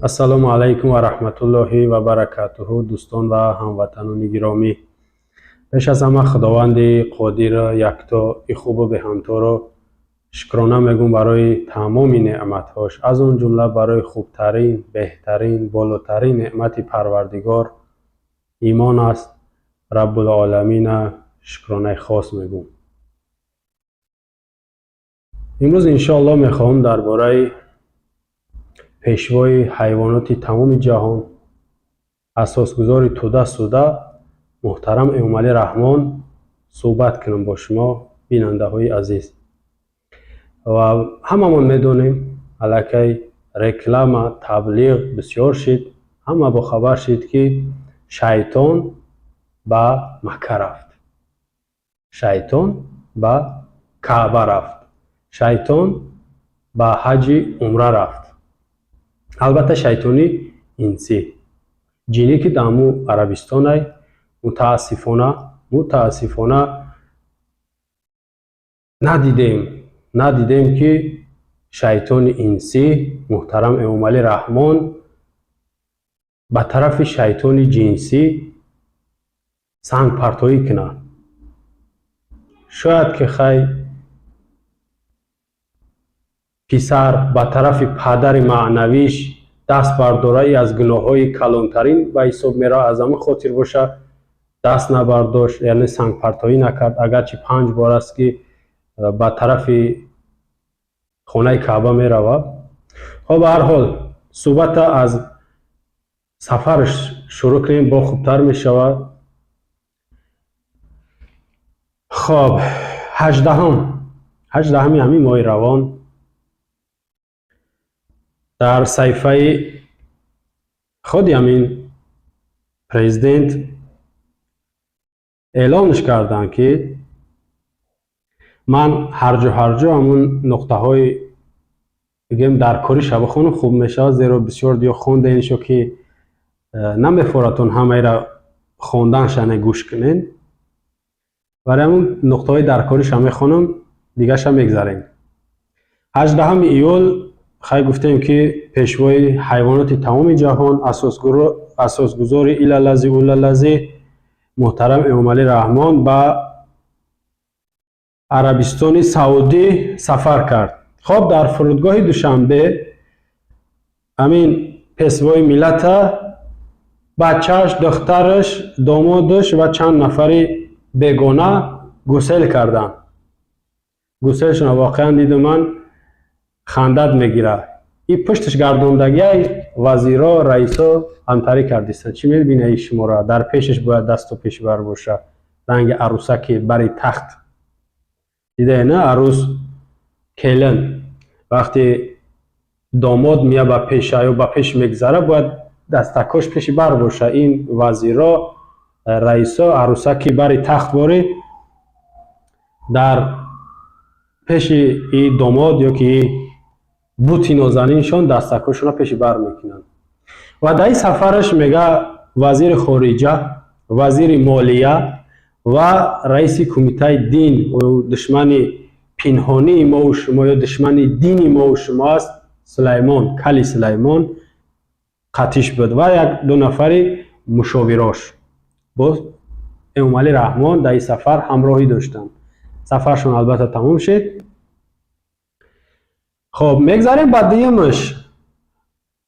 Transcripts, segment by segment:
Ассалому алайкум ва раҳматуллоҳи ва баракатуҳу, дӯстон ва ҳамватанони гиромӣ. Пеш аз ҳама Худованди Қодир, яктои хубу беҳамторо шукрона мегӯм барои тамоми неъматҳош, аз он ҷумла барои хубтарин, беҳтарин, болотарин неъмати Парвардигор имон аст. Раббулоламина шукронаи хос мегӯм. Имрӯз, иншоаллоҳ, мехоҳам дар бораи пешвои ҳайвоноти тамоми ҷаҳон, асосгузори тӯда суда, муҳтарам Эмомалӣ Раҳмон суҳбат кунам бо шумо, бинандаҳои азиз. Ва ҳамамон медонем, аллакай реклама, таблиғ бисёр шид, ҳама бохабар шид, ки шайтон ба Макка рафт, шайтон ба Каъба рафт, шайтон ба ҳаҷи умра рафт. Албатта, шайтони инсӣ, ҷинӣ, ки дар Арабистонай, мутаассифона, мутаассифона, надидем, надидем, ки шайтони инсӣ муҳтарам Эмомалӣ Раҳмон ба тарафи шайтони ҷинсӣ сангпартоӣ кунад. Шояд ки хай писар ба тарафи падари маънавиш даст бардора, и аз гуноҳҳои калонтарин ба ҳисоб меравад, аз ҳамин хотир боша, даст набардошт, яъне сангпартоӣ накард, агарчи панҷ бор аст, ки ба тарафи хонаи Каъба меравад. Хоб, ба ҳар ҳол, суҳбата аз сафараш шурӯъ кунем, бо хубтар мешавад. Хоб, 18-ум, 18-уми ҳамин моҳи равон дар саҳифаи худи ҳамин президент эълонш карданд, ки ман ҳарҷо ҳарҷо ҳамун нуқтаҳои бигем дар кориша бихонам, хуб мешавад, зеро бисёр диё хондаеншо, ки намефоратон ҳамаира хонданша, не гӯш кунен. Барои ҳамун нуқтаҳои дар кориша мехонам, дигаша мегзарем. 18 июл, хай, гуфтем, ки пешвои ҳайвоноти тамоми ҷаҳон, асосгузори илалази улалази, муҳтарам Эмомалӣ Раҳмон ба Арабистони Саудӣ сафар кард. Хоб, дар фурудгоҳи Душанбе ҳамин пешвои миллата бачааш, духтараш, домодаш ва чанд нафари бегона гусел карданд. Гуселшона воқеан дидум ман, хандат мегирад. И пушташ гардондагиай, вазиро, раисо ҳамтарӣ кардистанд. Чӣ мебинаи шуморо? Дар пешаш бояд дасту пешбар боша, ранги арӯсаки бари тахт. Дидае на, арӯс, келин вақте домод мея ба пеша ё ба пеш мегзара, бояд дастакош пеши бар боша. Ин вазиро, раисо арӯсаки бари тахт борӣ дар пеши и домод ё ки бути нозаниншон дастакошонро пеши бар мекунанд. Ва дар ин сафараш, мега, вазири хориҷа, вазири молия ва раиси кумитаи дин, душмани пинҳонии мову шумо ё душмани дини мову шумо аст, Сулаймон, кали Сулаймон қатиш буд ва як ду нафари мушовирош боз Эмомалӣ Раҳмон дар ин сафар ҳамроҳӣ доштанд. Сафаршон, албатта, тамом шуд. Хоб, мегзарем ба дуюмаш.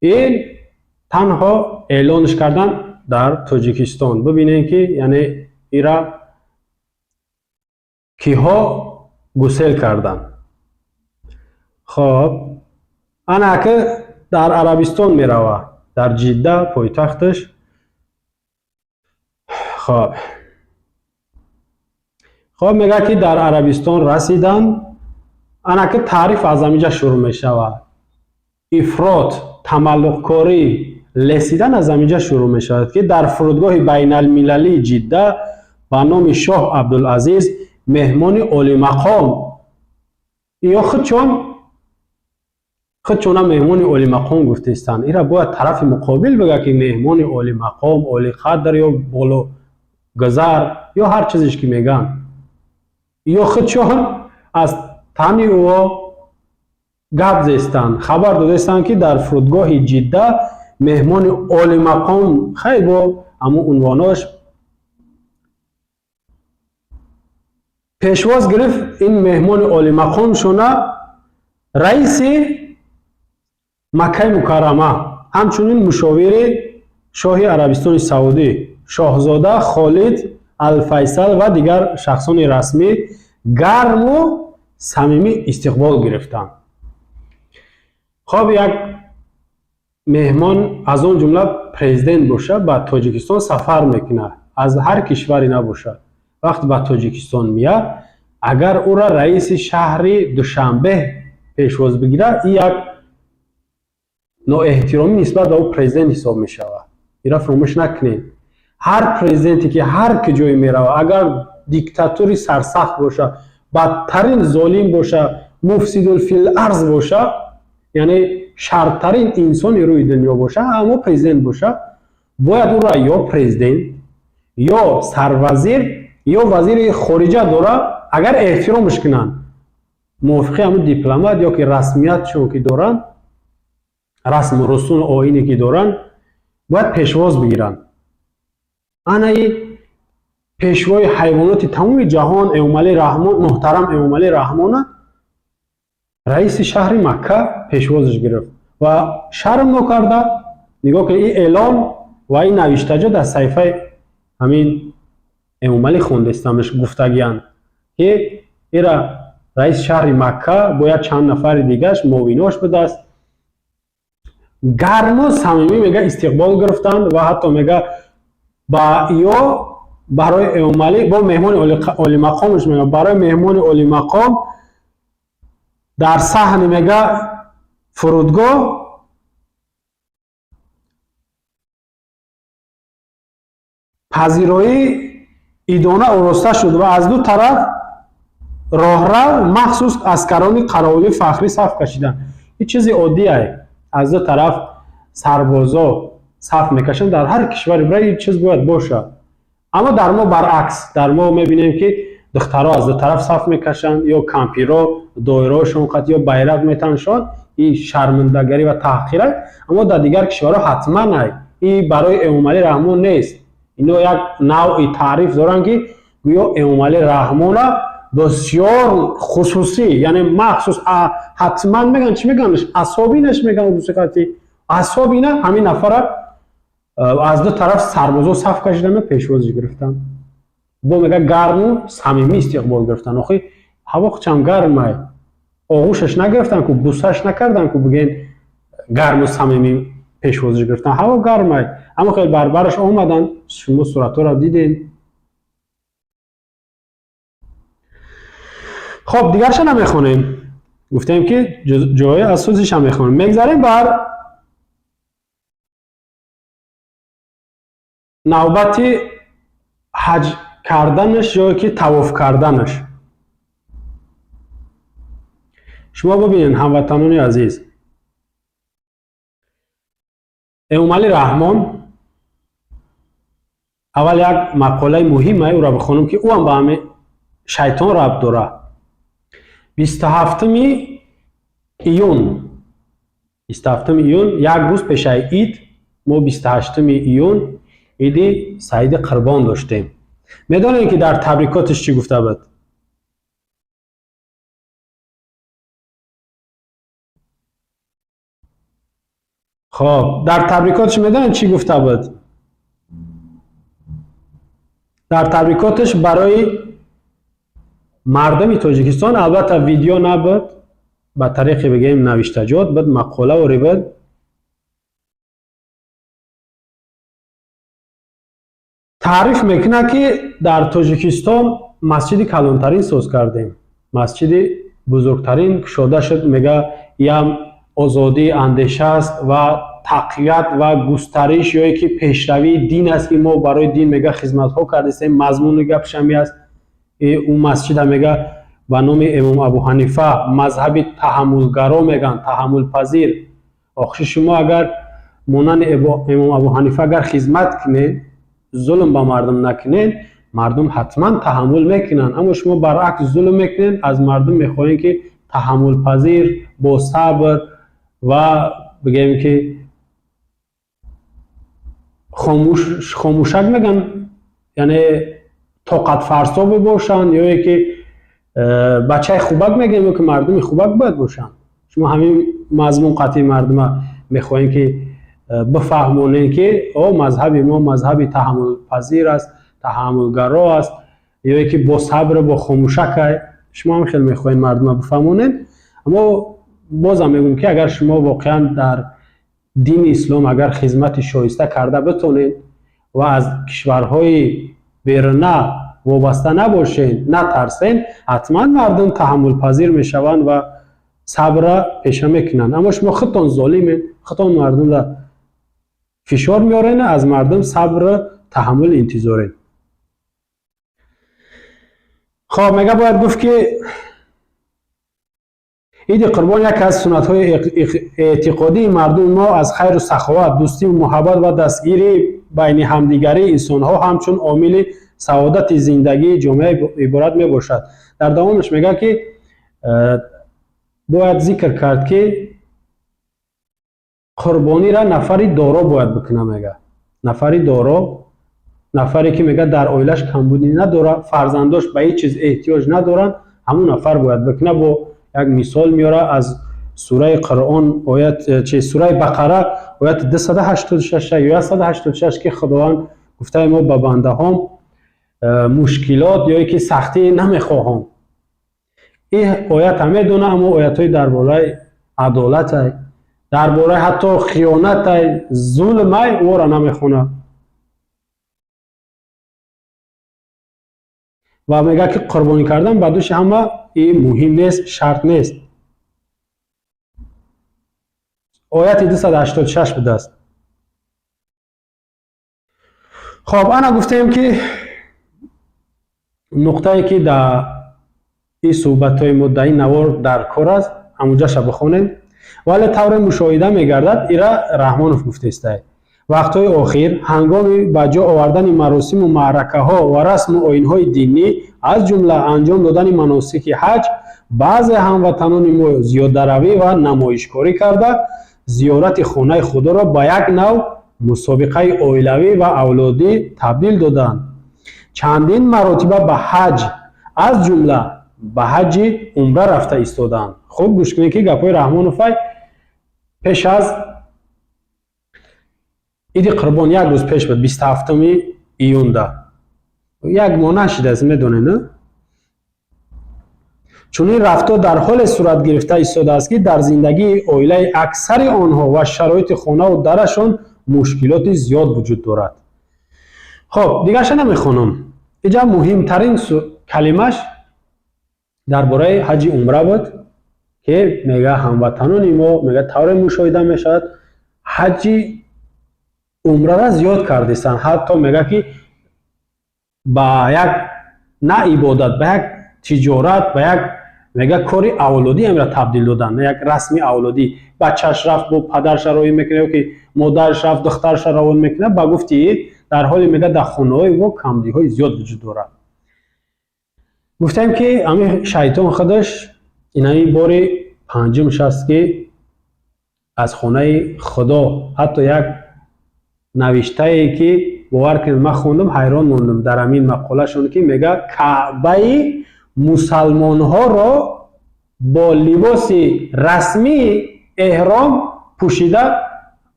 Ин танҳо эълонш кардан дар Тоҷикистон. Бибинем, ки яъне ира киҳо гусел карданд. Хоб, ана ки дар Арабистон меравад, дар Ҷидда, пойтахташ. Хоб, мегӯяд, ки дар Арабистон расиданд. Ана ки таъриф аз ҳаминҷа шурӯъ мешавад. Ифрот, тамаллуқкорӣ, лесидан аз ҳаминҷа шурӯъ мешавад, ки дар фурудгоҳи байналмилалии Ҷидда ба номи шоҳ Абдулазиз меҳмони олимақом, ё худчона меҳмони олимақом гуфтаистанд. Ира бояд тарафи муқобил бигӯяд, ки меҳмони олимақом, олиқадр ё бологузар ё ҳар чизеш ки мегӯянд. Ё худчон аз тани ӯ гап зестанд, хабар додаистанд, ки дар фурудгоҳи Ҷидда Меҳмони олимақом, хай, бо ҳамун унвонош пешвоз гирифт. Ин меҳмони олимақомшона раиси Маккаи Мукаррама, ҳамчунин мушовири шоҳи Арабистони Саудӣ шоҳзода Холид Алфайсал ва дигар шахсони расмӣ гарму самимӣ истиқбол гирифтанд. Хоб, як меҳмон, аз он ҷумла президент боша, ба Тоҷикистон сафар мекунад, аз ҳар кишваре набошад, вақте ба Тоҷикистон меяд, агар ӯра раиси шаҳри Душанбе пешвоз бигирад, ин як ноэҳтиромӣ нисбат ба ӯ президент ҳисоб мешавад. Ира фаромӯш накунед. Ҳар президенте ки ҳар куҷое меравад, агар диктатури сарсахт боша, бадтарин золим боша, муфсидул фил арз боша, яъне шартарин инсони рӯи дунё боша, аммо президент боша, бояд ӯра ё президент, ё сарвазир, ё вазири хориҷа дора, агар эҳтиромш кунанд, мувофиқи ҳамун дипломат ё ки расмиятшон ки доранд, расму русуму оине ки доранд, бояд пешвоз бигиранд. Анаи пешвои ҳайвоноти тамоми ҷаҳон Эмомалӣ Раҳмон, муҳтарам Эмомалӣ Раҳмона раиси шаҳри Макка пешвозаш гирифт ва шарм нокарда. Нигоҳ кунед, ин эълон ва ин навиштаҷо дар саҳифаи ҳамин Эмомалӣ хондестамш, гуфтагиянд, ки ира раиси шаҳри Макка бояд чанд нафари дигараш муовинош будааст, гарму самимӣ, мега, истиқбол гирифтанд ва ҳатто, мега, ба ё барои Эмомалӣ бо меҳмони олимақомаш, мега, барои меҳмони олимақом дар саҳни, мега, фурудгоҳ пазироӣ идона ороста шуд ва аз ду тараф роҳрав махсус аскарони қаровулии фахрӣ саф кашиданд. Ин чизи оддие, аз ду тараф сарбозо саф мекашанд. Дар ҳар кишваре бира, ин чиз бояд бошад. Аммо дар мо баръакс, дар мо мебинем, ки духтаро аз ду тараф саф мекашанд ё кампиро доираҳошон қат ё байрақ метаншон. Ин шармандагарӣ ва таҳқира. Аммо дар дигар кишварҳо ҳатман ай. Ин барои Эмомалӣ Раҳмон нест. Ино як навъи таъриф доранд, ки гӯё Эмомалӣ Раҳмона бисёр хусусӣ, яъне махсус, ҳатман мегӯянд, чӣ мегӯянд, асобинаш мегӯянд, русиқати асобина ҳамин нафара аз ду тараф сарбозо саф кашиданд, пешвозиш гирифтанд, бо, мега, гарму самимӣ истиқбол гирифтанд. Охи, ҳаво чам гармай, оғӯшаш нагирифтанд ку, бусаш накарданд ку, бигӯен гарму самимӣ пешвозиш гирифтанд. Ҳаво гармай, аммо хеле барбараш омаданд. Шумо суратҳоро дидем. Хоб, дигарша намехонем, гуфтем, ки ҷои асосиша мехонем. Мегзарем бар навбати ҳаҷ карданаш ё ки тавоф карданаш. Шумо бибинед, ҳамватанони азиз, Эмомалӣ Раҳмон, аввал як мақолаи муҳиме ӯро бихонам, ки ӯам ба ҳамин шайтон рабт дорад. 27-уми июн, 27-уми июн, як рӯз пешаи ид, мо 28-уми июн иди Саиди Қурбон доштем. Медонем, ки дар табрикоташ чӣ гуфта буд? Хоб, дар табрикоташ медонем, чӣ гуфта буд? Дар табрикоташ барои мардуми Тоҷикистон, албатта, видео набуд, ба тариқи, бигӯем, навиштаҷот буд, мақола ори буд. Таъриф мекунад, ки дар Тоҷикистон масҷиди калонтарин соз кардем, масҷиди бузургтарин кушода шуд. Мега, ям озодии андеша аст ва тақвият ва густариш ё ки пешравии дин аст, ки мо барои дин, мега, хизматҳо кардастем. Мазмуни гапш ҳами аст. Ӯ масҷида, мега, ба номи Имом Абӯҳанифа, мазҳаби таҳаммулгаро мегӯянд, таҳаммулпазир. Охши, шумо агар монанди Имом Абӯҳанифа агар хизмат кунед, зулм ба мардум накунед, мардум ҳатман таҳаммул мекунанд. Аммо шумо баръакс зулм мекунед, аз мардум мехоҳем, ки таҳаммулпазир, бо сабр ва бигӯем, ки Хомӯшак меган, яъне тоқатфарсо бошанд ё ки бачаи хубак мегӯем, ё ки мардуми хубак бояд бошанд? Шумо ҳамин мазмун қатъи мардума мехоҳем, ки бифаҳмонем, ки о мазҳаби мо мазҳаби таҳаммулпазир аст, таҳаммулгаро аст, ё ки бо сабр, бо хомӯшакай. Шумо ҳам хеле мехоҳем мардума бифаҳмонем. Аммо бозам мегӯем, ки агар шумо воқеан дар дини ислом агар хизмати шоиста карда битонед ва аз кишварҳои беруна вобаста набошед, натарсен, ҳатман мардум таҳаммулпазир мешаванд ва сабра пеша мекунанд. Аммо шумо худтон золимед, худтон мардумра фишор меоред, аз мардум сабру таҳаммул интизоред. Хоб, мега, бояд гуфт, ки Иди Қурбон яке аз суннатҳои эътиқодии мардуми мо аз хайру саховат, дӯстию муҳаббат ва дастгирии байни ҳамдигарии инсонҳо ҳамчун омили саодати зиндагии ҷомеа иборат мебошад. Дар давомаш мегӯяд, ки бояд зикр кард, ки қурбониро нафари доро бояд бикунад. Мега, нафари доро, нафаре ки, мега, дар оилаш камбудӣ надорад, фарзандош ба ҳеҷ чиз эҳтиёҷ надоранд, ҳамун нафар бояд бикунад. Бо як мисол меорад аз сураи Қуръон, оят чи, сураи Бақара, ояти 286 ё 186, ки Худованд гуфтаи: «Мо ба бандаҳом мушкилот ё ки сахтӣ намехоҳам». Ин оят ҳам медона, аммо оятҳои дар бораи адолатай, дар бораи ҳатто хиёнатай, зулмай, ӯро намехонад ва мегӯяд, ки қурбонӣ кардан ба дӯши ҳама ин муҳим нест, шарт нест. Ояти 286 будааст. Хоб, ана гуфтем, ки нуқтае, ки дар ин суҳбатҳои мо, дар ин навор дар кор аст, ҳамунҷаша бихонем. Вале тавре мушоҳида мегардад, ира Раҳмонов гуфтаистай, вақтҳои охир ҳангоми ба ҷо овардани маросиму маъракаҳо ва расму оинҳои динӣ, аз ҷумла анҷом додани маносики ҳаҷ, баъзе ҳамватанони мо зиёдаравӣ ва намоишкорӣ карда, зиёрати хонаи Худоро ба як нав мусобиқаи оилавӣ ва авлодӣ табдил доданд. Чандин маротиба ба ҳаҷ, аз ҷумла ба ҳаҷи умра рафта истоданд. Хуб гӯш кунед, ки гапҳои Раҳмоновай пеш аз Иди Қурбон як рӯз пеш буд, 27-уми июнда, як моҳ нашидааст, медонед, на? Чунин рафтор дар ҳоле сурат гирифта истодааст, ки дар зиндагии оилаи аксари онҳо ва шароити хонаву дарашон мушкилоти зиёд вуҷуд дорад. Хоб, дигарша намехонам. Иҷа муҳимтарин калимаш дар бораи ҳаҷи умра буд, ки мега, ҳамватанони мо, мега, тавре мушоҳида мешавад, ҳаҷи умрара зиёд кардистанд. Ҳатто мега, ки ба як на ибодат, ба як тиҷорат, ба як, мега, кори авлодӣ амра табдил додан, як расми авлодӣ. Бачаш рафт, бо падарша роҳӣ мекунад, ё ки модараш рафт, духтарша равон мекунад. Ба гуфти, дар ҳоле, мега, дар хонаҳои мо камбудиҳои зиёд вуҷуд дорад. Гуфтем, ки ҳамин шайтон худаш инаи бори панҷумш аст, ки аз хонаи Худо ҳатто як навиштае, ки бовар кунед, ман хондам, ҳайрон мондам дар ҳамин мақолашон, ки мега, Каъбаи мусалмонҳоро бо либоси расмии эҳром пӯшида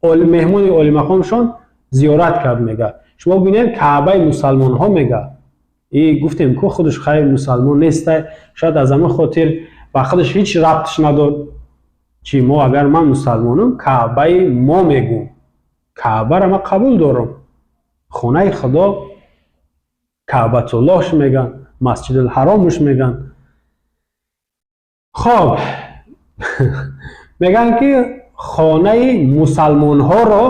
меҳмони олимақомшон зиёрат кард. Мега, шумо бинед, Каъбаи мусалмонҳо, мега. И гуфтем ку, худаш хайр мусалмон нестай, шояд аз ҳамин хотир ба худаш ҳеҷ рабтш надод. Чи мо, агар ман мусалмонам, Каъбаи мо мегӯм, Каъбаро ман қабул дорам, хонаи Худо, Каъбатуллоҳш меган, Масҷидулҳаромш меган. Хоб, мегӯянд, ки хонаи мусалмонҳоро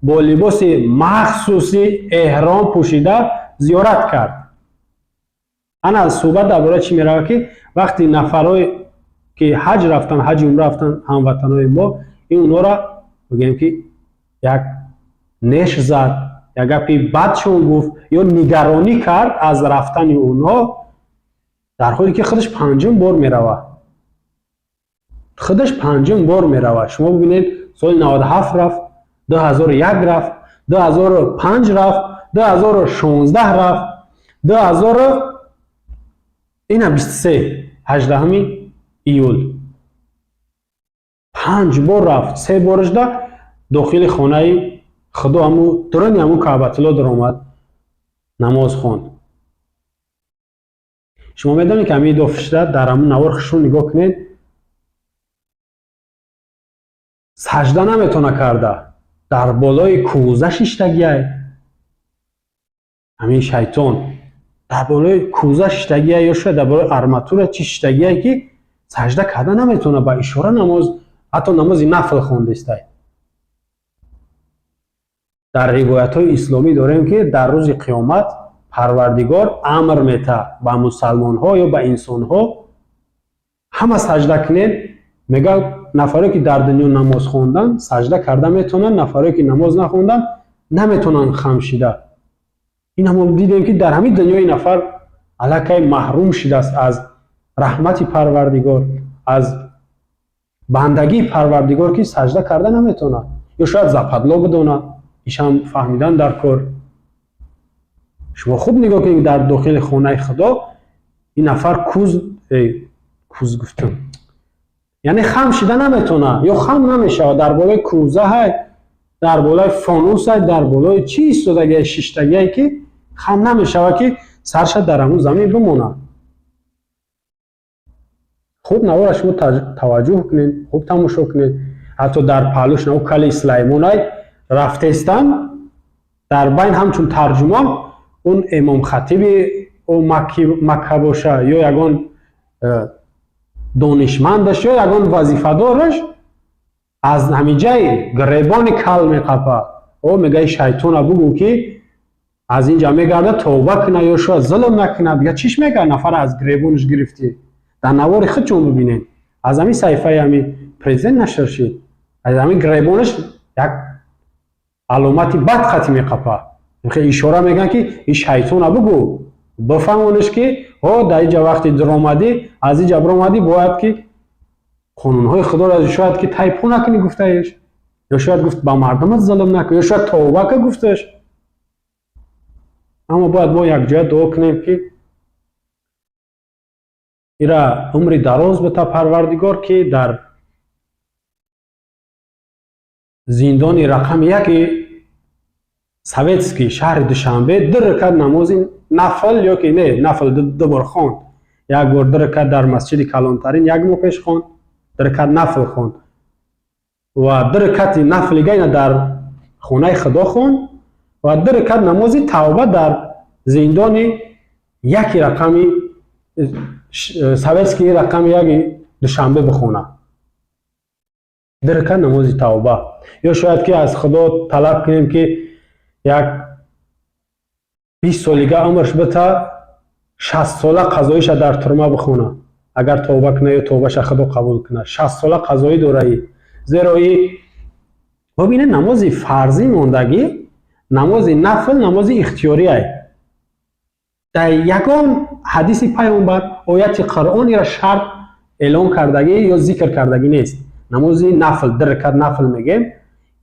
бо либоси махсуси эҳром пӯшида зиёрат кард. Ана суҳбат дар бораи чӣ меравад, ки вақти нафарое ки ҳаҷ рафтан, ҳаҷи умра рафтан, ҳамватанои мо, ин онҳоро бигӯем, ки як неш зад, як гапи бадшон гуфт ё нигаронӣ кард аз рафтани онҳо, дар ҳоле ки худаш панҷум бор меравад, худаш панҷум бор меравад. Шумо бибинед, соли 97 рафт, 2001 рафт. 2005 рафт, 2016 рафт, 2000 ина 23, 18 июл панҷ бор рафт. Се борашда дохили хонаи Худо, ҳаму дурони ҳамун Каъбатулло даромад, намоз хонд. Шумо медонед, ки ҳамин дофишда дар ҳамун навор хушрӯ нигоҳ кунед, сажда наметона карда, дар болои кӯза шиштагиай. Ҳамин шайтон дар болои кӯза шиштагиай ё шояд дар болои арматура чӣ шиштагиай, ки сажда карда наметавона, ба ишора намоз, ҳатто намози нафл хондестай. Дар ривоятҳои исломӣ дорем, ки дар рӯзи қиёмат Парвардигор амр мета ба мусалмонҳо ё ба инсонҳо: ҳама сажда кунед, мега. Нафаре, ки дар дунё намоз хондан, сажда карда метавонанд, нафаре, ки намоз нахондан, наметавонанд хам шида. Ин ҳамо дидем, ки дар ҳамин дунёи нафар аллакай маҳрум шудааст аз раҳмати Парвардигор, аз бандагии Парвардигор, ки сажда карда наметавонад ё шояд западло бидонад. Ишам фаҳмидан дар кор. Шумо хуб нигоҳ кунед, дар дохили хонаи Худо ин нафар куз, куз гуфтам, яъне хам шида наметавонад ё хам намешавад. Дар болои кӯза ҳай, дар болои фонус ҳай, дар болои чӣ истодагиай, шиштагиай, ки хам намешавад, ки сарша дар ҳамун замин бимонад. Хуб навора шумо таваҷҷӯҳ кунед, хуб тамошо кунед. Ҳатто дар паҳлӯш нав кали Сулаймонай рафтестан, дар байн ҳамчун тарҷумон он имомхатиби Макка боша ё ягон донишмандаш ё ягон вазифадораш аз ҳамиҷаи гиребони кал меқапа. О мега: «Шайтона бугӯ, ки аз инҷа мегарда, тавба куна ё шояд зулм накунад». Дига чиш мега? Нафара аз гиребонаш гирифтӣ. Дар навори худчон бибинед, аз ҳамин саҳифаи ҳамин президент нашр шид. Аз ҳамин гиребонаш як аломати бад хати меқапа, ишора мекунад, ки ин шайтона бугӯ, бифаҳмониш, ки ҳо дар инҷа вақти диромадӣ, аз инҷа биромадӣ, бояд ки қонунҳои Худоро шояд ки тайпо накунӣ, гуфтаеш, ё шояд гуфт, ба мардумат зулм накун, ё шояд тавба ка, гуфташ. Аммо бояд мо якҷоя дуо кунем, ки ира умри дароз бита Парвардигор, ки дар зиндони рақами яки советский шаҳри Душанбе ду ракат намози нафл ё ки не нафл ду бор хонд. Як бор ду ракат дар масҷиди калонтарин як моҳ пеш хонд, ду ракат нафл хонд ва ду ракати нафли гайна дар хонаи Худо хонд ва ду ракат намози тавба дар зиндони яки рақами советский рақами яки Душанбе бихонад, ду ракат намози тавба. Ё шояд ки аз Худо талаб кунем, ки як 20 солига умрш бита, 60 сола қазоиша дар турма бихона, агар тавба кунад ё тавбаша Худо қабул кунад. 60 сола қазоӣ дораӣ, зеро и бибинед, намози фарзӣ мондагӣ, намози нафл намози ихтиёриай. Дар ягон ҳадиси Пайғамбар, ояти Қуръон ира шарт эълон кардагӣ ё зикр кардагӣ нест. Намози нафл, ду ракат нафл мегем,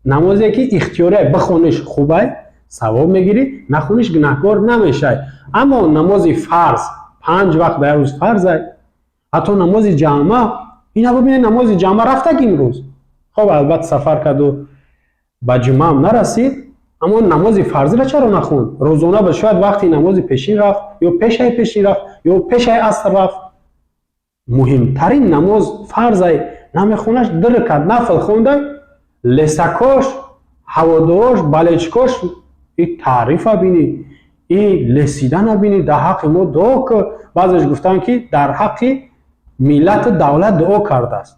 намозе ки ихтиёриай, бихониш хубай, савоб мегирӣ, нахониш гунаҳкор намешай. Аммо намози фарз панҷ вақт дар як рӯз фарзай, ҳатто намози ҷамъа. Ина бибинед, намози ҷамъа рафтак имрӯз. Хоб, албатта, сафар карду ба ҷумъаам нарасид, аммо намози фарзиро чаро нахонд? Рӯзона ба шояд вақти намози пешин рафт ё пешаи пешин рафт ё пешаи аср рафт. Муҳимтарин намоз фарзай намехонаш, ду ракат нафл хонда, лесакош, ҳаводорош, балечкош и таърифа бинӣ, и лесидана бинӣ, дар ҳаққи мо дуо ку. Баъзеш гуфтанд, ки дар ҳаққи миллату давлат дуо кардааст.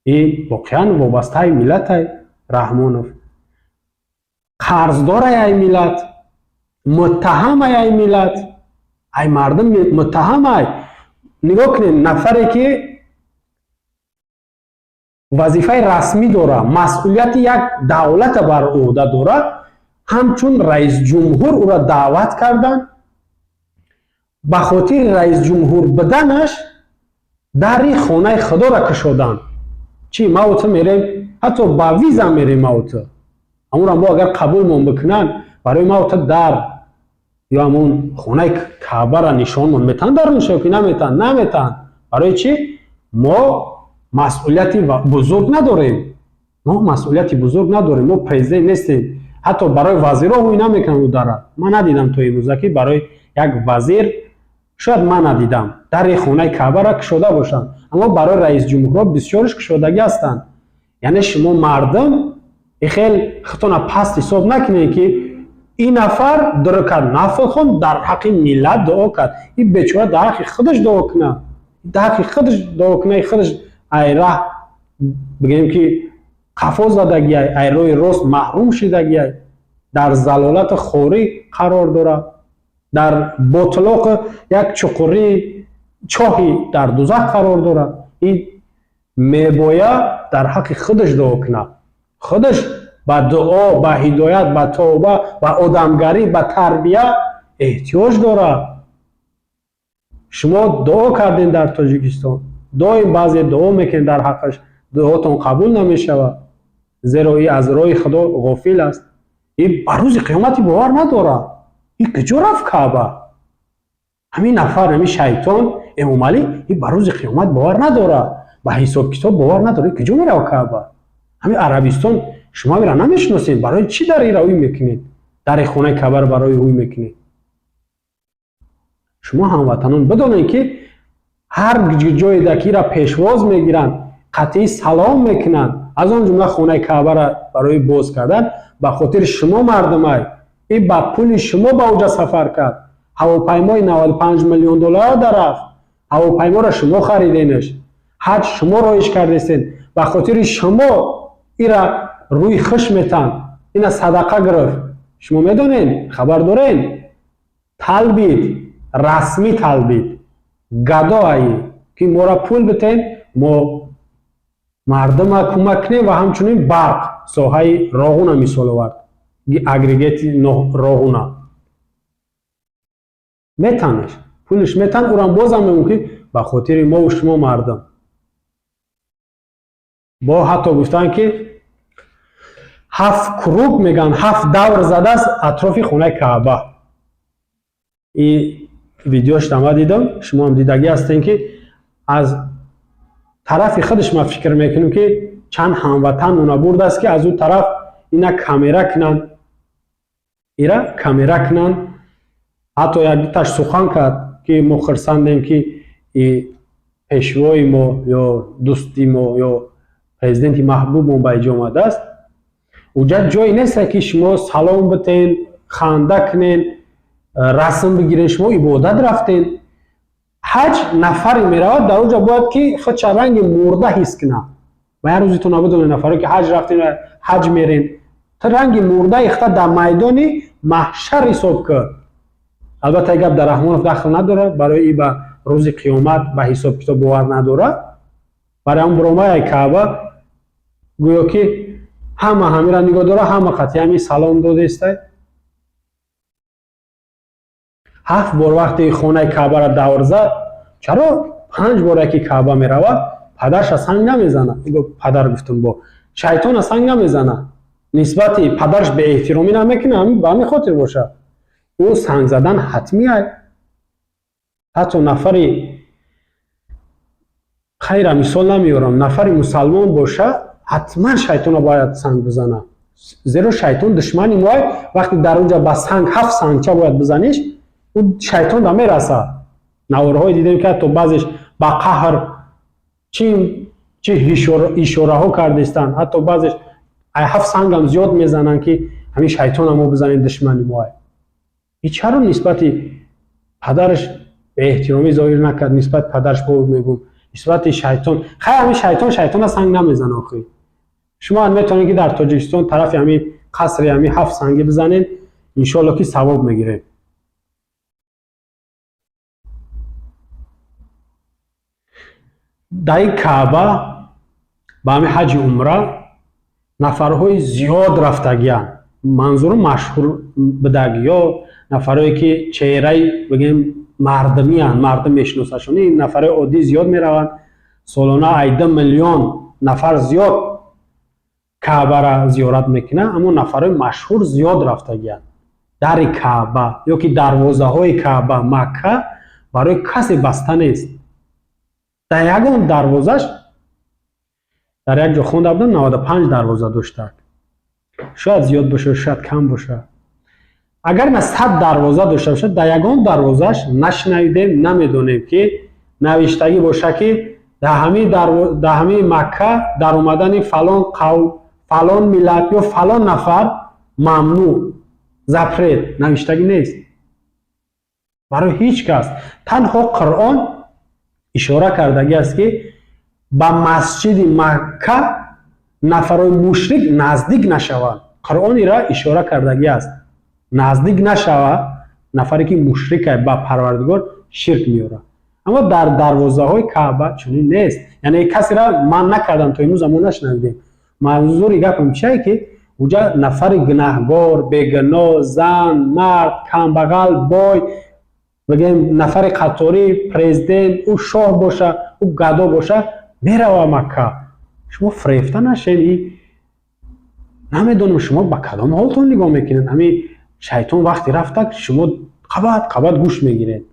И воқеан вобастаи миллатай Раҳмонов, қарздорай ай миллат, муттаҳамай ай миллат, ай мардум муттаҳамай. Нигоҳ кунед, нафаре ки вазифаи расмӣ дорад, масъулияти як давлата бар ӯҳда дорад, ҳамчун раисҷумҳур ӯро даъват карданд, ба хотири раисҷумҳур буданаш дари хонаи Худоро кушоданд. Чӣ маву ту мерем, ҳатто ба виза мерем маву ту. Ҳамонро мо агар қабулмон бикунанд, барои ма та дар ё ҳамон хонаи Каъбара нишонмон метаҳанд, дар ки наметаҳанд, наметаҳанд. Барои чӣ? Мо масъулияти бузург надорем. Мо масъулияти бузург надорем. Мо президент нестем. Ҳатто барои вазирҳо ҳуй намекунанд ӯ дара. Ман надидам то имрӯза, ки барои як вазир, шояд ман надидам, дари хонаи Каъбара кушода бошанд, аммо барои раисҷумҳурҳо бисёрш кушодагӣ ҳастанд. Яъне шумо мардум хел худтона паст ҳисоб накунед, ки ин нафар дуро кард, нафл хонд, дар ҳаққи миллат дуо кард. Ин бечора дар ҳаққи худаш дуо кунад, дар ҳаққи худаш дуо кунад, худаш ай раҳ, бигӯем, ки қафо задагиай, ай роҳи рост маҳрум шидагиай, дар залолати хорӣ қарор дорад, дар ботлоқи як чуқурии чоҳи дар дузах қарор дорад. Ин мебояд дар ҳаққи худаш дуо кунад, худаш ба дуо, ба ҳидоят, ба тавба, ба одамгарӣ, ба тарбия эҳтиёҷ дорад. Шумо дуо кардем дар Тоҷикистон, доим баъзе дуо мекунед дар ҳаққаш, дуотон қабул намешавад, зеро и аз роҳи Худо ғофил аст, и ба рӯзи қиёмати бовар надорад. И куҷо рафт Каъба? Ҳамин нафар, ҳамин шайтон Эмомалӣ, и ба рӯзи қиёмат бовар надорад, ба ҳисоб-китоб бовар надорад. Куҷо мерава Каъба? Ҳамин Арабистон, шумо ҳамира намешиносед, барои чӣ дар ира ӯй мекунед, дари хонаи Каъбаро барои ӯй мекунед? Шумо ҳамватанон бидонед, ки ҳар ҷое ки ира пешвоз мегиранд, қатъӣ салом мекунанд, аз он ҷумла хонаи Каъбара барои боз кардан, ба хотири шумо мардумай. И ба пули шумо ба уҷа сафар кард, ҳавопаймои 95 миллион доллар дарафт, ҳавопайморо шумо хариденаш, ҳаҷ шумо роиш кардестед, ба хотири шумо ира рӯи хуш метанд, ина садақа гирифт. Шумо медонед, хабар доред, талбид, расмӣ талбид, гадоаи ки моро пул битен, мо мардума кӯмак кунем. Ва ҳамчунин барқ, соҳаи Роғуна мисол овард, агрегати Роғуна метанаш, пулиш метан, урам бозам мегӯм, ки ба хотири мову шумо мардум. Бо ҳатто гуфтанд, ки ҳафт круг мегӯянд, ҳафт давр задааст атрофи хонаи Каъба. И видеош ма дидам, шумоам дидагӣ ҳастем, ки аз тарафи худаш ма фикр мекунем, ки чанд ҳамватан уна бурдааст, ки аз ӯ тараф ина камера кунанд, ира камера кунанд. Ҳатто як дуташ сухан кард, ки мо хурсандем, ки пешвои мо ё дӯсти мо ё президенти маҳбубмо ба иҷо омадааст. Уҷа ҷое несте, ки шумо салом битен, ханда кунен, расм бигирен. Шумо ибодат рафтен, ҳаҷ нафаре меравад, дар уҷа бояд ки худша ранги мурда ҳис кунад. Ба як рӯзитон набудонед, нафаре ки ҳаҷ рафтен, ҳаҷ мерен, ту ранги мурдаи хта дар майдони маҳшар ҳисоб кун. Албатта, гап дар Раҳмонов дахл надорад, барои и ба рӯзи қиёмат, ба ҳисоб-китоб бовар надорад. Барои ҳам буромаи Каъба, гӯё ки ҳама ҳамира нигоҳ дора, ҳама қатъи ҳами салом додестай. Ҳафт бор вақте хонаи Каъбаро давр зад, чаро панҷ бор яки Каъба меравад, падарша санг намезанад? Падар гуфтум, бо шайтона санг намезанад, нисбати падараш беэҳтиромӣ намекунад. Ба ҳамин хотир бошад, ӯ санг задан ҳатмия. Ҳатто нафари хайра мисол намеорам, нафари мусалмон боша, ҳатман шайтона бояд санг бизанад, зеро шайтон душмани моай. Вақте дар онҷа ба санг ҳафт сангча бояд бизаниш, ӯ шайтон да мерасад. Наворҳое дидем, ки ҳатто баъзеш ба қаҳр чи чи ишораҳо кардистанд, ҳатто баъзеш ай ҳафт сангам зиёд мезананд, ки ҳамин шайтона мо бизанем, душмани моай. И чаро нисбати падараш беэҳтиромӣ зоҳир накард? Нисбати падараш бо мегӯм, нисбати шайтон. Хай, ҳамин шайтон шайтона санг намезана охи. Шумо метавонед, ки дар Тоҷикистон тарафи ҳамин қасри ҳамин ҳафт сангӣ бизанед, иншоалло, ки савоб мегиред. Дар ин Каъба ба ҳамин ҳаҷи умра нафарҳои зиёд рафтагиянд. Манзуру машҳур будагиё, нафарое ки чеҳраи, бигем, мардумиянд, мардум мешиносашон. Ин нафарои оддӣ зиёд мераванд. Солона ай 2 миллион нафар зиёд. Каъбара зиёрат мекунад, аммо нафарҳои машҳур зиёд рафтагианд. Дари Каъба ё ки дарвозаҳои Каъба, Макка барои касе баста нест. Дар ягон дарвозаш, дар як ҷо хонда будам, 95 дарвоза доштак. Шояд зиёд бошад, шояд кам бошад. Агар на 100 дарвоза дошта бошад, дар ягон дарвозаш нашунавидем, намедонем, ки навиштагӣ боша, ки дар ҳамин Макка даромадани фалон қавм, фалон миллат ё фалон нафар мамнӯъ, запрет навиштагӣ нест барои ҳеҷ кас. Танҳо Қуръон ишора кардагӣ аст, ки ба масҷиди Макка нафарҳои мушрик наздик нашаванд. Қуръон ира ишора кардагӣ аст: наздик нашава нафаре, ки мушрика, ба Парвардигор ширк меорад. Аммо дар дарвозаҳои Каъба чунин нест, яъне касера манъ накардам, то имрӯз мо нашунавидем. Манзури гапам чие, ки уҷа нафари гунаҳгор, бегуноҳ, зан, мард, камбағал, бой, бигем, нафари қаторӣ, президент, ӯ шоҳ боша, ӯ гадо боша, мерава Макка. Шумо фирефта нашед. И намедонам, шумо ба кадом ҳолтон нигоҳ мекунед. Ҳамин шайтон вақте рафта, шумо қабат қабат гӯш мегиред.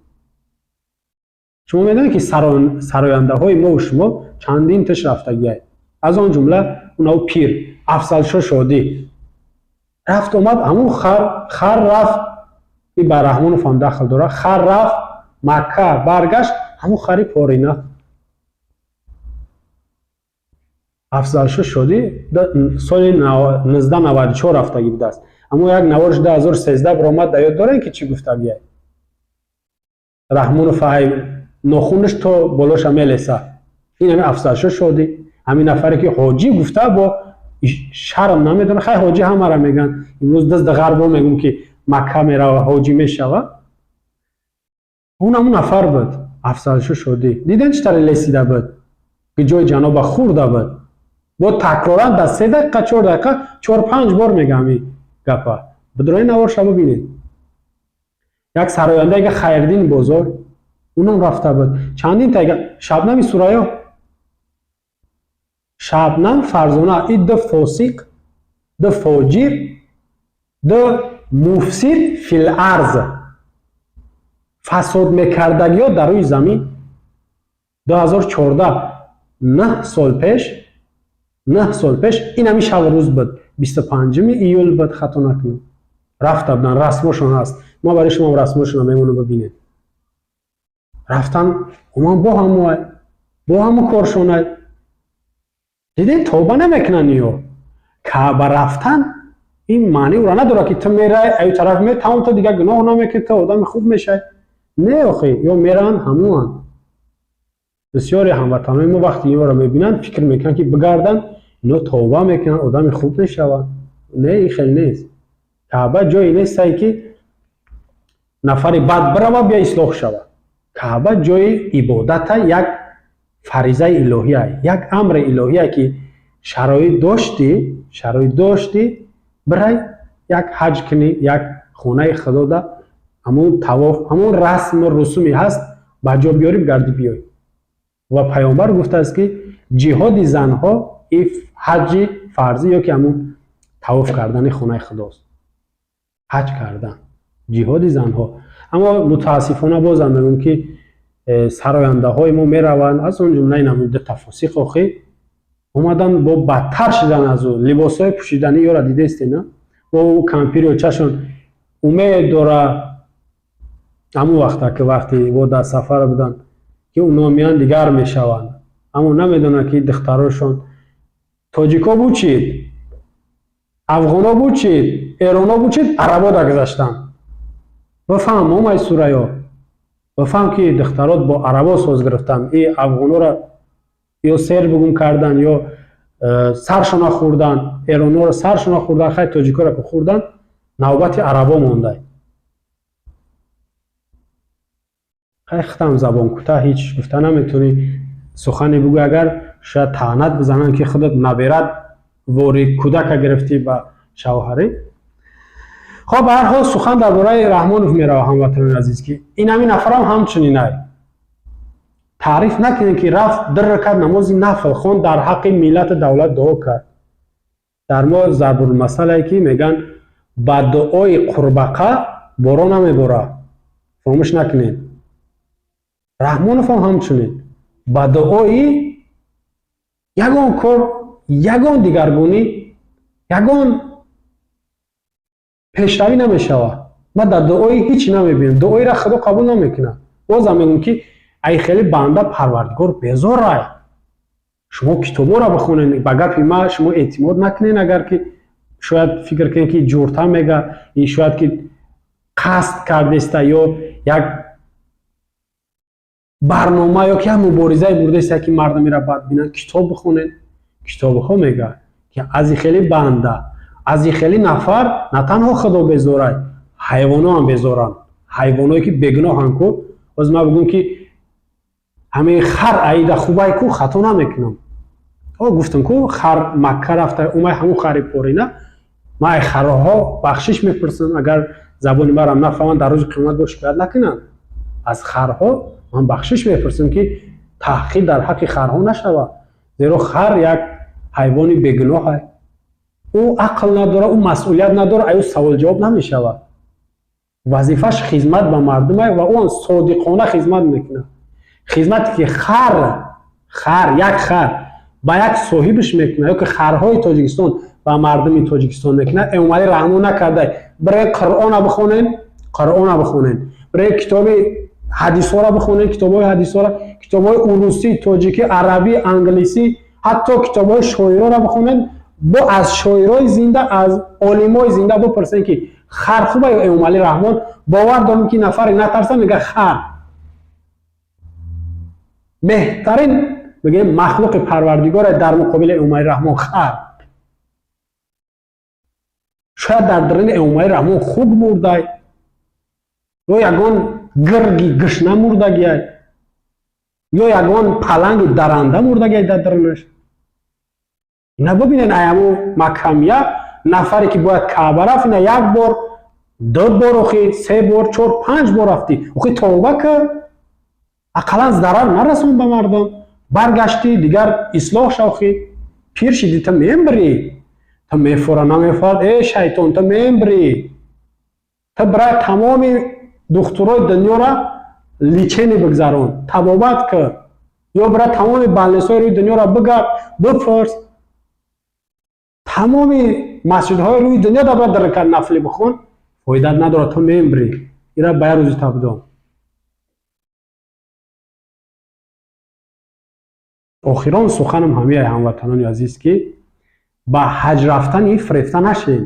Шумо медонед, ки сарояндаҳои мову шумо чандин тиш рафтагиай, аз он ҷумла унав пир Афзалшо Шодӣ рафт омад. Ҳамун хар рафт, и ба Раҳмонов ҳам дахл дорад. Хар рафт Макка, баргашт, ҳамун хари порина. Афзалшо Шодӣ соли 1994 рафтагӣ будааст, аммо як наворш 2013 баромад. Дар ёд дорем, ки чӣ гуфтагиай Раҳмонов: ай нохунаш то болоша мелеса. Ин ҳами Афзалшо Шодӣ, ҳамин нафаре, ки ҳоҷӣ гуфта, бо шарм намедонад. Хай, ҳоҷӣ ҳамара мегӯянд имрӯз, дизди ғарбо мегӯм, ки Макка мерава, ҳоҷӣ мешава. Он ҳамун нафар буд, Афзалшо Шодӣ. Дидем, чӣ таре лесида буд, ки ҷои ҷаноба хӯрда буд. Бо такроран дар 3 дақиқа, 4 дақиқа чор панҷ бор мега ҳамин гапа. Бидрои наворша бибинед. Як сарояндаега, Хайриддини Бозор, унам рафта буд. Чандин тайга, Шабнами Сурайё, Шабнам Фарзона, и ду фосиқ, ду фоҷир, ду муфсид фил арз, фасод мекардагиҳо дар рӯи замин, 2014, 9 сол пеш, 9 сол пеш, ин ҳамин шабу рӯз буд, 25-уми июл буд, хато накунам, рафта буданд. Расмошон ҳаст, ма барои шумо расмошонро мемонам, бибинед. Рафтан, оман, бо ҳамоай, бо ҳамо коршонай. Дидед, тавба намекунанд ё. Каъба рафтан ин маъни ӯро надорад, ки ту мерай, аю тараф ме тамом, ту дигар гуноҳ намекунӣ, ту одами хуб мешавӣ. Не, охи, ё мераванд, ҳамоанд. Бисёре ҳамватанҳои мо вақти инро мебинанд, фикр мекунанд, ки бигарданд, ино тавба мекунанд, одами хуб мешаванд. Не, ин хел нест. Каъба ҷое нестае, ки нафари бад бирава, бия ислоҳ шавад. Каъба ҷои ибодата, як фаризаи илоҳия, як амри илоҳия, ки шароит доштӣ, шароит доштӣ, бирай, як ҳаҷ кунӣ, як хонаи Худода ҳамун тавоф, ҳамун расму русуме ҳаст, ба ҷо биёрӣ, бигарди, биёй. Ва Паёмбар гуфтааст, ки ҷиҳоди занҳо и ҳаҷи фарзӣ ё ки ҳамун тавоф кардани хонаи Худост, ҳаҷ кардан, ҷиҳоди занҳо. Аммо мутаассифона, бозам мегӯм, ки сарояндаҳои мо мераванд, аз он ҷумла ин ҳамун дута фосиқ. Охӣ, омадан, бо бадтар шидан аз ӯ, либосҳои пӯшиданӣ ёра дидестена, бо ӯ кампири очашон умед дора. Ҳамун вақта, ки вақте бо дар сафар буданд, ки уно меянд, дигар мешаванд, аммо намедонанд, ки духтарошон тоҷико бучид, афғоно бучид, эроно бучид, арабо дагузаштанд. Бифаҳм, омай Сурайё, бифаҳм, ки духтарот бо арабо соз гирифтанд. И афғонора ё сер бугум кардан, ё саршона хӯрдан, эронора саршона хӯрдан. Хай, тоҷикоро ки хӯрдан, навбати арабо мондай. Хай, худам забон кӯтаҳ, ҳеҷ гуфта наметавонӣ. Сухане бигӯй, агар шояд таънат бизананд, ки худат наберат вори кӯдака гирифтӣ ба шавҳарӣ. Хоб, ба ҳар ҳол, сухан дар бораи Раҳмонов мерава, ҳамватанони азиз, ки ин ҳамин нафарам ҳамчунинай. Таъриф накунед, ки рафт, ду ракат намози нафл хонд, дар ҳаққи миллату давлат дуо кард. Дар мо зарбулмасалае, ки мегӯянд, ба дуои қурбақа борон намебора. Фаромӯш накунед, Раҳмонов ҳам ҳамчунин ба дуои ягон кор, ягон дигаргунӣ, ягон пешравӣ намешавад. Ман дар дуои ҳеҷ намебинам, дуоиро Худо қабул намекунад. Бозам мегӯм, ки ай хеле банда Парвардигор безорай. Шумо китобҳоро бихонед, ба гапи ма шумо эътимод накунед. Агар ки шояд фикр кунед, ки ҷурта мега, шояд ки қасд кардеста ё як барнома ё ки як муборизае бурдаеста, ки мардумеро бад бинанд, китоб бихонед. Китобҳо мега, ки аз и хеле банда, аз и хеле нафар на танҳо Худо безорай, ҳайвоно ҳам безоранд, ҳайвоное ки бегуноҳанд ку. Боз ман бигӯм, ки ҳамин хар аида хубай ку, хато намекунам. Гуфтам ку, хар Макка рафта умай, ҳамун хари порина. Ман ай харҳо бахшиш мепурсам, агар забони марам нафаҳманд, дар рӯзи қиёмат бо шикоят накунанд. Аз харҳо ман бахшиш мепурсам, ки таҳқир дар ҳаққи харҳо нашавад, зеро хар як ҳайвони бегуноҳ, ӯ ақл надорад, ӯ масъулият надорад, ай ӯ саволҷавоб намешавад. Вазифаш хизмат ба мардума ва ӯ содиқона хизмат мекунад. Хизмате ки хар, як хар ба як соҳибаш мекунад ё ки харҳои Тоҷикистон ба мардуми Тоҷикистон мекунад, Эмомалӣ Раҳмон накарда. Бирен Қуръона бихонен, Қуръона бихонен, бирен китоби ҳадисҳоро бихонен, китобҳои ҳадисҳоро, китобҳои урусӣ, тоҷикӣ, арабӣ, англисӣ, ҳатто китобҳои шоироро бихонен. Бо аз шоирои зинда, аз олимои зинда бипурсен, ки хар хуба ё Эмомалӣ Раҳмон. Бовар дорем, ки нафаре натарса, мега хар беҳтарин, мегӯем, махлуқи Парвардигоре дар муқобили Эмомалӣ Раҳмон хар. Шояд дар даруни Эмомалӣ Раҳмон хук мурдай ё ягон гирги гушна мурдагиай ё ягон паланги даранда мурдагиай дар дарунаш. Ина бибинед, аяму макамия нафаре ки бояд Каъба рафт, ина як бор, ду бор, охи се бор, чор, панҷ бор рафтӣ. Охи тавба кар, ақаллан зарар нарасон ба мардум. Баргаштӣ, дигар ислоҳ шав. Охи пир шидӣ, та мембирӣ, та мефора намефорад. Э шайтон, та мембирӣ, та бира тамоми духтурои дунёра лечение бигзарон, табобат кар, ё бира тамоми больницаҳои рӯи дунёра бигард, бипурс, тамоми масҷидҳои рӯи дунё да бира дар нафли бихон, фоидат надорад, ту мембирӣ. Ира ба як рӯзи табдон. Охирон суханам ҳамияй, ҳамватанони азиз, ки ба ҳаҷ рафтани фирефта нашем,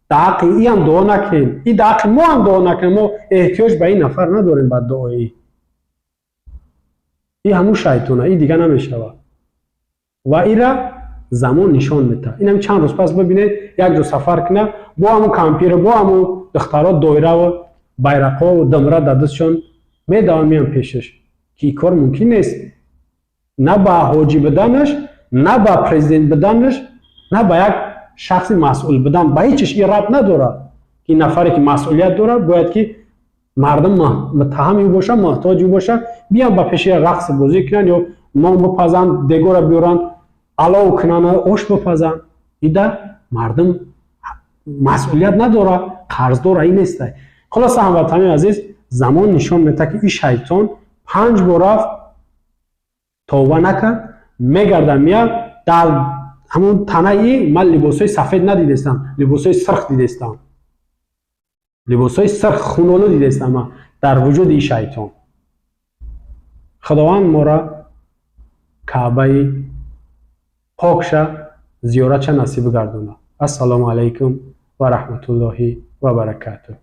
дар ҳаққи иам дуо накунем, и дар ҳаққи мо ҳам дуо накунем. Мо эҳтиёҷ ба ин нафар надорем, ба дуоӣ. И ҳамун шайтона, и дига намешавад ва ира замон нишон медиҳад. Инам чанд рӯз пас бибинед, як ҷо сафар кунад, бо ҳамун кампир, бо ҳамун духтаро, доираву байрақову думра дар дастшон медаванд, меян пешаш, ки ин кор мумкин нест, на ба ҳоҷӣ буданаш, на ба президент буданаш, на ба як шахси масъул будан, ба ҳеҷ чиш ин рабт надорад, ки нафаре ки масъулият дорад, бояд ки мардум муттаҳами ӯ бошанд, муҳтоҷи ӯ бошанд, биён ба пеши рақс бозӣ кунанд ё нон бипазанд, дегора биёранд, алов кунанд, ош бипазанд. Ида мардум масъулият надорад, қарздор ай нестай. Хулоса, ҳамватанони азиз, замон нишон медиҳад, ки ин шайтон панҷ бор рафт, тавба накард, мегарда, меяд. Дар ҳамун танаи ман либосҳои сафед надидестам, либосҳои сирх дидестам, либосҳои сирх хунолу дидестам ман дар вуҷуди ин шайтон. Худованд моро Каъбаи покша зиёратша насиб гардонад. Ассалому алайкум ва раҳматуллоҳи ва баракатуҳ.